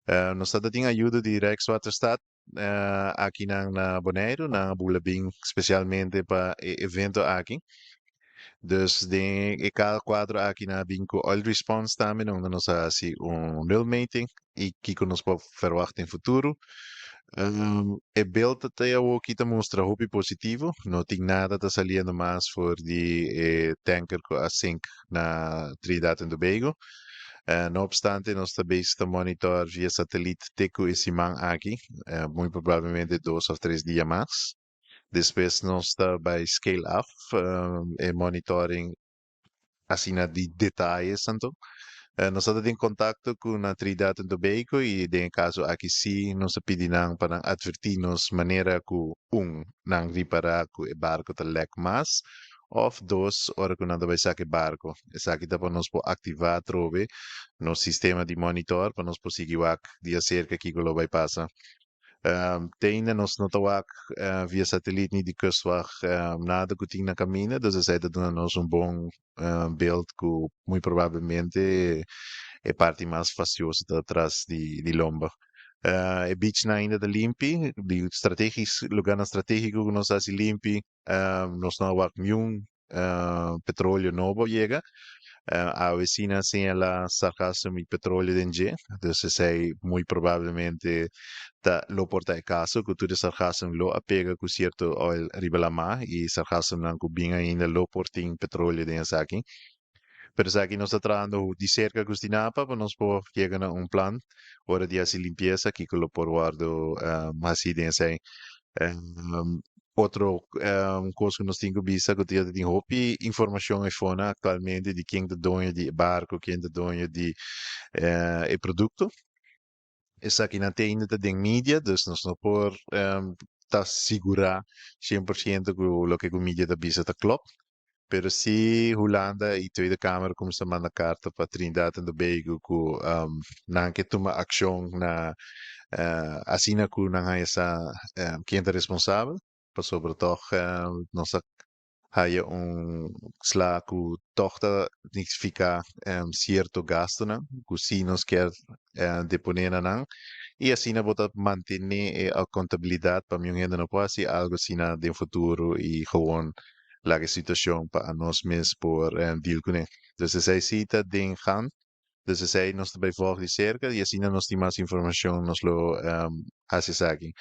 Nos tabatin ayudo di Rijkswaterstaat aki na Boneiru, nan a bula bin spesialmente pa e evento aki. Dus den e kuadro aki nan a bin ku oil response tambe, unda nos a hasi un nulmeting i kiko nos por verwacht den futuro. E beeld te aki ta mustra hopi positivo, no tin nada ta saliendo mas for di e tanker ku a sink na Trinidad and Tobago. No obstante, nos ta bezig ta monitor via satelite te ku e siman aki, muy probablemente 2 of 3 dia mas. Despues nos ta bai scale up e monitoring asina di detaye anto. Nos ta den kontakto ku na Trinidad and Tobago i den kaso aki si nos a pidi nan pa nan atvertí nos manera ku un, nan ripará ku e barko ta lek mas, òf dos, ora ku nan ta bai saka e barko. Esaki ta pa nos por aktivá atrobe nos sistema di monitor pa nos por sigui wak di aserka kiko lo bai pasa. Te ainda nos no ta wak via satelite ni di kustwacht nada ku tin na kaminda, dus esei ta duna nos un bon beeld ku muy probablemente e parti mas fastioso ta tras di lomba. E beach nan ainda ta limpi, di strategisch, lugánan stratégiko ku nos a hasi limpi, nos no a wak niun petróleo nobo yega. Awe sí nan a señalá sargassum i petróleo den dje, dus esei muy probablemente ta lo por ta e kaso ku tur e sargassum lo a pega ku sierto oil riba lamá i sargassum nan ku bin ainda lo por tin petróleo den esaki. Pero esaki nos ta trahando di serka ku Stinapa pa nos por yega na un plan ora di hasi limpiesa kiko lo por wòrdu hasi den esei. Otro kos ku nos tin ku bisa ku tin hopi informashon afó aktualmente di ken ta doño di e barko, ken ta doño di e produkto. Esaki nan te ainda ta den media, dus nos no por ta sigurá 100% ku loke ku media ta bisa ta klòp. Pero si Hulanda i Tweede Kamer kuminsá manda karta pa Trinidad and Tobago ku nan ke tuma akshon na asina ku nan haña sa ken ta responsabel, pasobra tòg nos a haya un sla ku tòg ta signifiká sierto gastonan ku si nos kier deponé na nan i asina bo ta mantené e kontabilidat pa niun hende no por hasi algu asina den futuro i gewoon laga e situashon pa anos mes por deal kuné. Dus esei sí ta den gang. Dus esei nos ta bai volg di serka i asina nos tin mas informashon nos lo hasi esaki.